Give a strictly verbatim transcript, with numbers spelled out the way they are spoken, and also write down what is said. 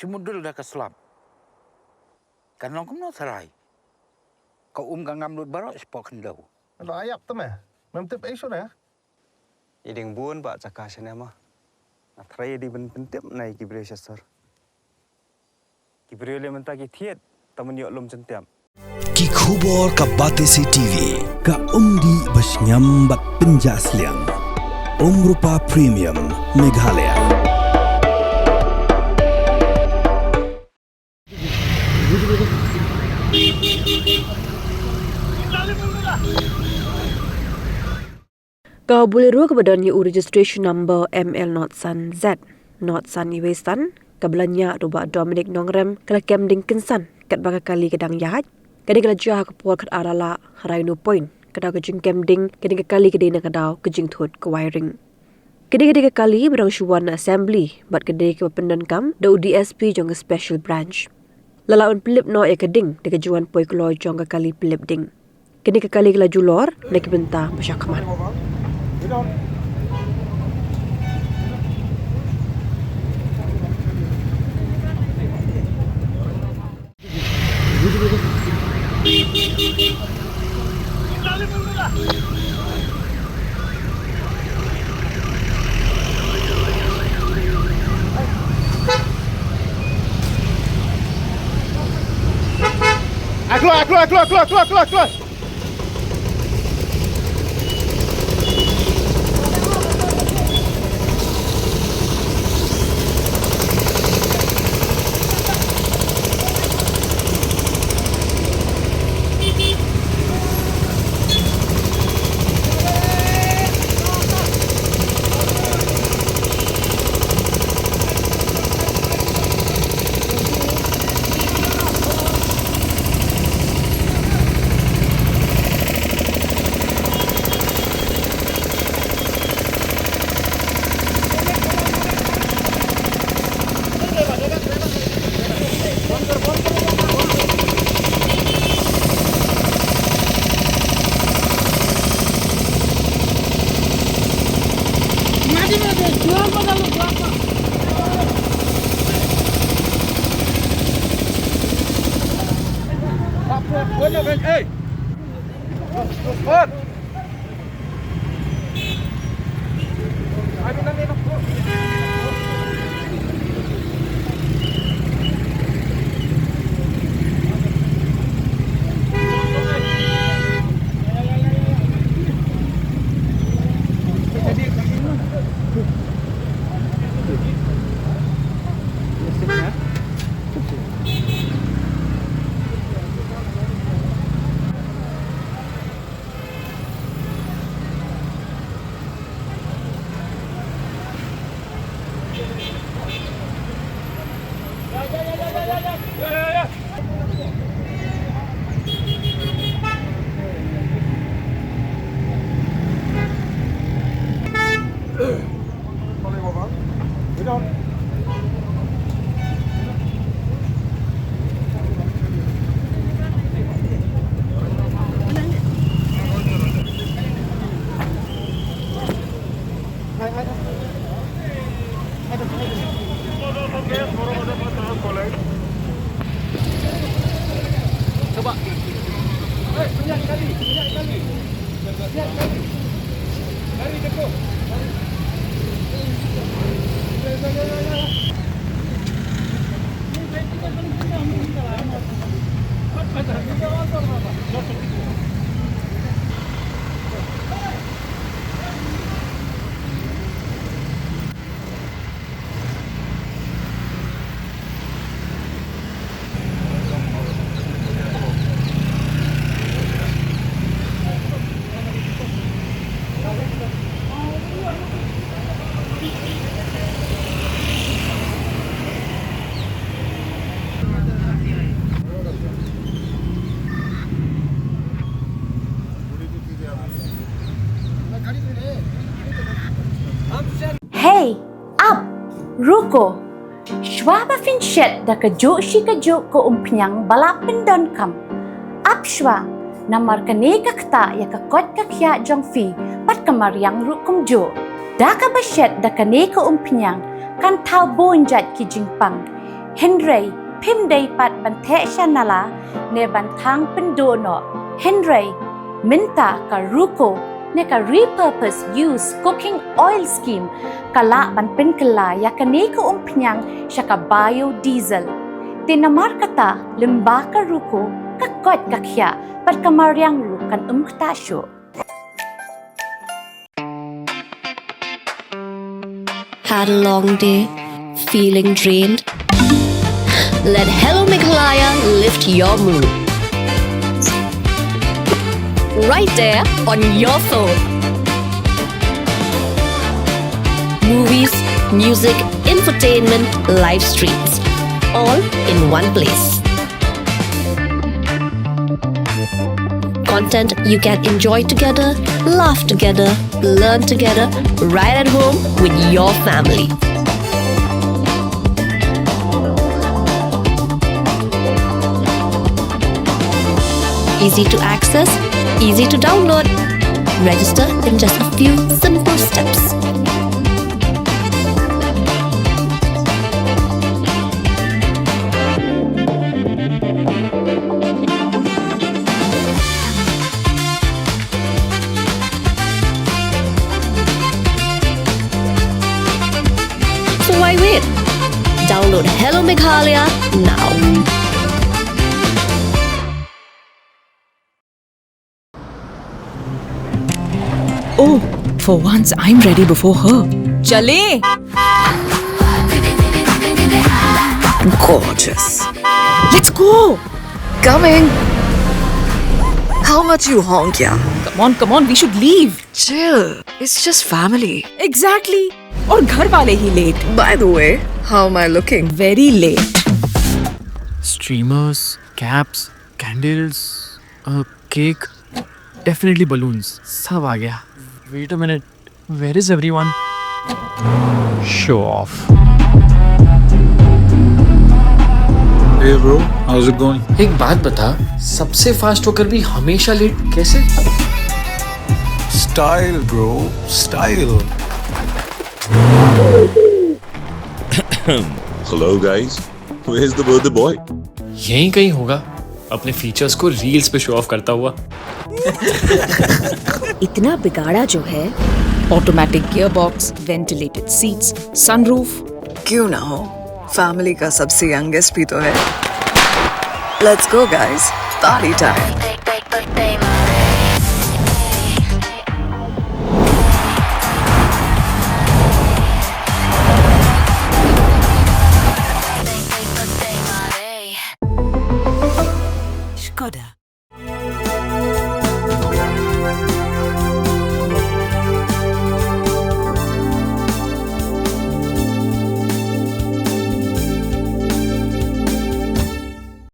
Te mudul da ka slap. Kan long kumno tharai. Ka um ka ngam lut baroh shapoh khyndew. Lo ayap te me. Mem tip ei shuh ne. I ding bun ba jaka shane ma. Nga tharai i ding ban pyntip na i ki briew sha sor. Ki briew leh mynta ki thied, ta man ïoh lum jyntiap. Ki khubor ka Batesi T V, ka umdih ba shngiam bad pynjah sliang. Umrupa Premium, Meghalaya. Ka Bolero kaba don ïa u registration number M L not san Z not san iwei san, kaba la ñiah da u Bah Dominic Nongrem, ka la kem ding kynsan katba ka kali ka dang ïaid. Kane ka la jia ha ka por khatar la lah ha Rhino Point, ka daw ka jingkem ding kane ka kali ka dei na ka daw ka jingthut ka wiring. Kane ka dei ka kali ba dang shu wan na assembly bad ka dei kaba pyndonkam da u D S P jong ka special branch. La lah ban pynlip noh ïa ka ding da ka jingwan poi kloi jong ka kali pynlip ding. Kane ka kali ka la julor na ki bynta ba shakhmat. Kloi, kloi, kloi. Hey! Hei, ap, ruko. Shuwa ba phin shet da kajuh shi kajuh ka umphniang ba la pyndonkam, ap shuwa, namar kane ka ktah ïa ka koit ka khiah jong phi bad ka mariang ruh kumjuh. Da kaba shet da kane ka umphniang kan thaw bun jait ki jingpang. Hynrei phim dei pat ban theh sha nala ne ban thang pynduh noh. Hynrei mynta ka RUCO ne ka Repurpose Use Cooking Oil Scheme ka lah ban pynkylla ïa kane ka umphniang sha ka biodiesel. Te namar kata, lyngba ka RUCO, ka koit ka khiah bad ka mariang ruh kan ym ktah shuh. Had a long day? Feeling drained? Let Hello Meghalaya lift your mood. Right there on your phone. Movies, music, infotainment, live streams, all in one place. Content you can enjoy together, laugh together, learn together, right at home with your family. Easy to access, easy to download. Register in just a few simple steps. So why wait? Download Hello Meghalaya now. Oh, for once I'm ready before her. चले। Gorgeous. Let's go. Coming. How much you honk, yeah? Come on, come on, we should leave. Chill. It's just family. Exactly. और घर वाले ही late. By the way, how am I looking? Very late. Streamers, caps, candles, a cake, definitely balloons. सब आ गया. Wait a minute. Where is everyone? Show off. Hey bro, how's it going? एक बात बता, सबसे फास्ट होकर भी हमेशा लेट कैसे? Style, bro, style. Hello guys, where's the birthday boy? यहीं कहीं होगा, अपने फीचर्स को रील्स पे शो ऑफ करता हुआ. इतना बिगाड़ा जो है. Automatic gearbox, ventilated seats, sunroof. क्यों ना हो, फैमिली का सबसे यंगेस्ट भी तो है. Let's go guys, party time. Skoda.